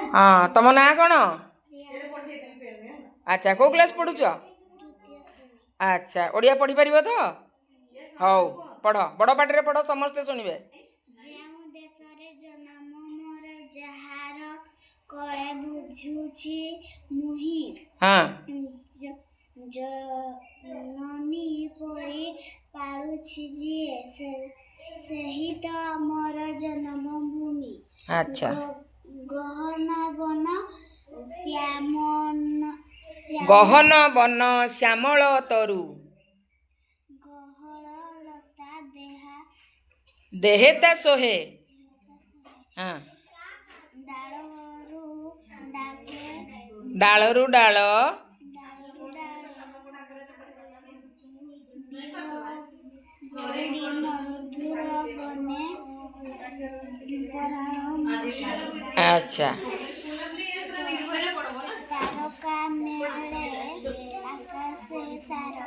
ହଁ, ତମ ନାଁ କ'ଣ? ଆଚ୍ଛା, କେଉଁ କ୍ଲାସ୍ ପଢ଼ୁଛ? ଆଚ୍ଛା, ଓଡ଼ିଆ ପଢ଼ିପାରିବ ତ? ହଉ ପଢ଼, ବଡ଼ ପାଟିରେ ପଢ଼, ସମସ୍ତେ ଶୁଣିବେ। ଯେଉଁ ଦେଶରେ ଜନମ ମୋର, ଯାହାର କଳେ ବୁଝୁଛି ମୁହିଁ, ଜନନୀ ପରି ପାଳୁଛି ଯିଏ, ସେହି ତ ମୋର ଜନ୍ମଭୂମି। ଗହନ ବନ ଶ୍ୟାମନ ଗହନ ବନ ଶ୍ୟାମଳ ତରୁ, ଗହଳ ଲତା ଦେହା ଦେହେ ତା ସୋହେ। ହଁ। ଡାଳରୁ ଡାକେ ଡାଳରୁ ଡାଳ ଡାଳରୁ ଡାଳ ବିହଗଡ଼ି ମଧୁର ଗନେ ପରାଣ। ତାରକା ମେଳେ ଆକାଶେ ତାର